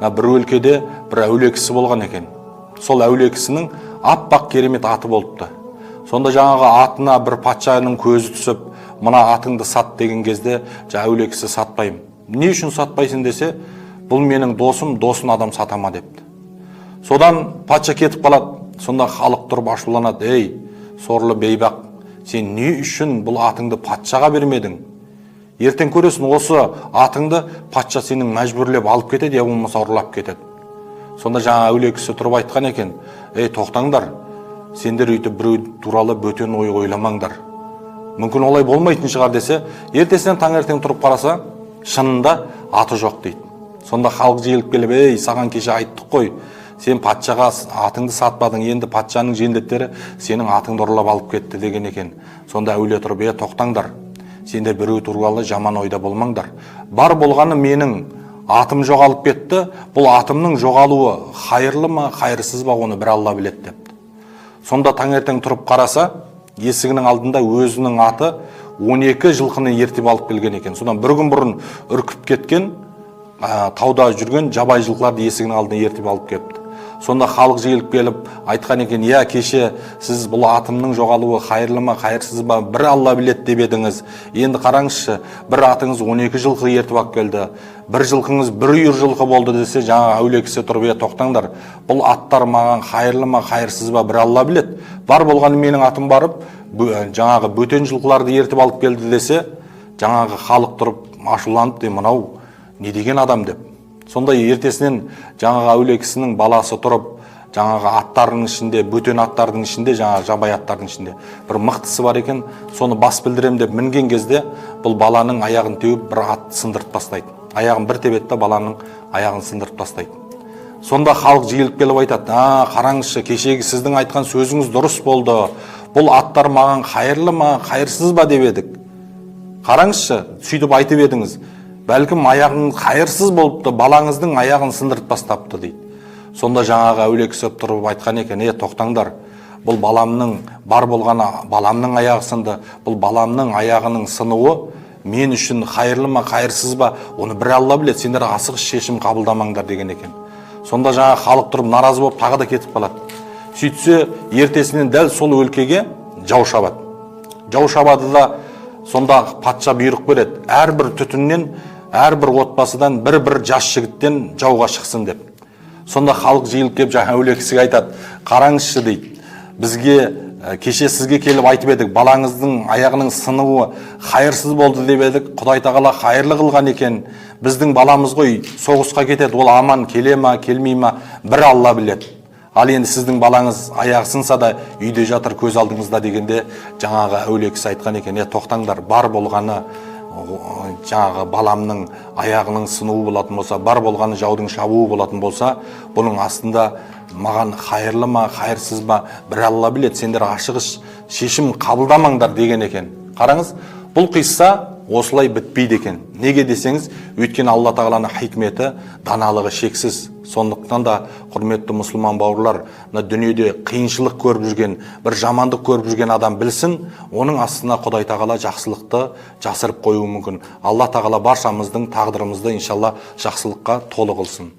Мына бір өлкеде бір әулие кісі болған екен. Сол әулие кісінің аппақ керемет аты болыпты. Сонда жаңағы атына бір патшаның көзі түсіп, мына атыңды сат деген кезде, жаңа әулие кісі: «Сатпаймын». «Не үшін сатпайсың?» десе, «Бұл менің досым, досын адам сата ма?» депті. Содан патша кетіп қалады. Сонда халық тұрып ашуланады: «Ей, сорлы бейбақ, сен не үшін бұл атыңды патшаға бермедің? Ертең көресің, осы атыңды патша сенің мәжбүрлеп алып кетеді, я болмаса ұрлап кетеді». Сонда жаңа әулие кісі тұрып айтқан екен: «Ей, тоқтаңдар, сендер өйтіп біреу туралы бөтен ой ойламаңдар, мүмкін, олай болмайтын шығар», — десе, ертесінен таңертең тұрып қараса, шынында аты жоқ дейді. Сонда халық жиылып келіп: «Ей, саған кеше айттық қой, сен патшаға атыңды сатпадың, енді патшаның жендеттері сенің атыңды ұрлап алып кетті», — деген екен. Сонда әулие тұрып: «Е, тоқтаңдар, сендер біреу туралы жаман ойда болмаңдар. Бар болғаны, менің атым жоғалып кетті. Бұл атымның жоғалуы хайырлы ма, хайырсыз ба, оны бір Алла біледі», — депті. Сонда таңертең тұрып қараса, есігінің алдында өзінің аты 12 жылқыны ертіп алып келген екен. Содан бір күн бұрын үркіп кеткен, тауда жүрген жабайы жылқыларды есігінің алдына ертіп алып келіпті. Сонда халық жиылып келіп айтқан екен: «Иә, кеше сіз бұл атымның жоғалуы хайырлы ма, хайырсыз ба, бір Алла біледі деп едіңіз. Енді қараңызшы, бір атыңыз 12 жылқы ертіп алып келді, бір жылқыңыз бір үйір жылқы болды», — десе, жаңа әулие кісі тұрып: «Е, тоқтаңдар, бұл аттар маған хайырлы ма, хайырсыз ба, бір Алла біледі. Бар болғаны, менің атым барып жаңағы бөтен жылқыларды ертіп алып келді», — десе, жаңағы халық тұрып ашуланып: «Мынау не деген адам?» — деп. Сонда ертесінен жаңағы әулие кісінің баласы тұрып, жаңағы аттардың ішінде, бөтен аттардың ішінде, жаңағы жабайы аттардың ішінде бір мықтысы бар екен. Соны бас білдірем деп мінген кезде, бұл баланың аяғын теуіп, бір атты сындырып тастайды. Аяғын бір тебеді да, баланың аяғын сындырып тастайды. Сонда халық жиылып келіп айтады: «А, қараңызшы, кешегі сіздің айтқан сөзіңіз дұрыс болды. Бұл аттар маған хайырлы ма, хайырсыз ба деп едік. Қараңызшы, сөйтіп айтып едіңіз, бәлкім, аяғың хайырсыз болыпты, балаңыздың аяғын сындырып тастапты», — дейді. Сонда жаңағы әулие кісі тұрып айтқан екен: «Е, тоқтаңдар, бұл баламның, бар болғаны, баламның аяғы сынды. Бұл баламның аяғының сынуы мен үшін хайырлы ма, хайырсыз ба, оны бір Алла біледі. Сендер асығыс шешім қабылдамаңдар», — деген екен. Сонда жаңағы халық тұрып наразы болып, тағы да кетіп қалады. Сөйтсе, ертесінен дәл сол өлкеге жау шабады. Жау шабады да, сонда патша бұйрық береді: әрбір түтіннен, әрбір отбасыдан бір бір жас жігіттен жауға шықсын деп. Сонда халық жиылып келіп, жаңа әулие кісіге айтады: «Қараңызшы, — дейді, — бізге кеше сізге келіп айтып едік, балаңыздың аяғының сынуы хайырсыз болды деп едік, Құдай тағала хайырлы қылған екен. Біздің баламыз ғой соғысқа кетеді, ол аман келе ма, келмей ма, бір Алла біледі. Ал енді сіздің балаңыз аяғы сынса да, үйде жатыр, көз алдыңызда», — дегенде, жаңағы әулие кісі айтқан екен: «Е, тоқтаңдар, бар болғаны, жаңағы баламның аяғының сынуы болатын болса, бар болғаны, жаудың шабуы болатын болса, бұның астында маған хайырлы ма, хайырсыз ба, бір Алла біледі. Сендер ашығыс шешім қабылдамаңдар», — деген екен. Қараңыз, бұл қисса осылай бітпейді екен. Неге десеңіз, өйткені Алла тағаланың хикметі, даналығы шексіз. Сондықтан да, құрметті мұсылман бауырлар, мына дүниеде қиыншылық көріп жүрген, бір жамандық көріп жүрген адам білсін, оның астына Құдай тағала жақсылықты жасырып қоюы мүмкін. Алла тағала баршамыздың тағдырымызды, иншалла, жақсылыққа толы қылсын.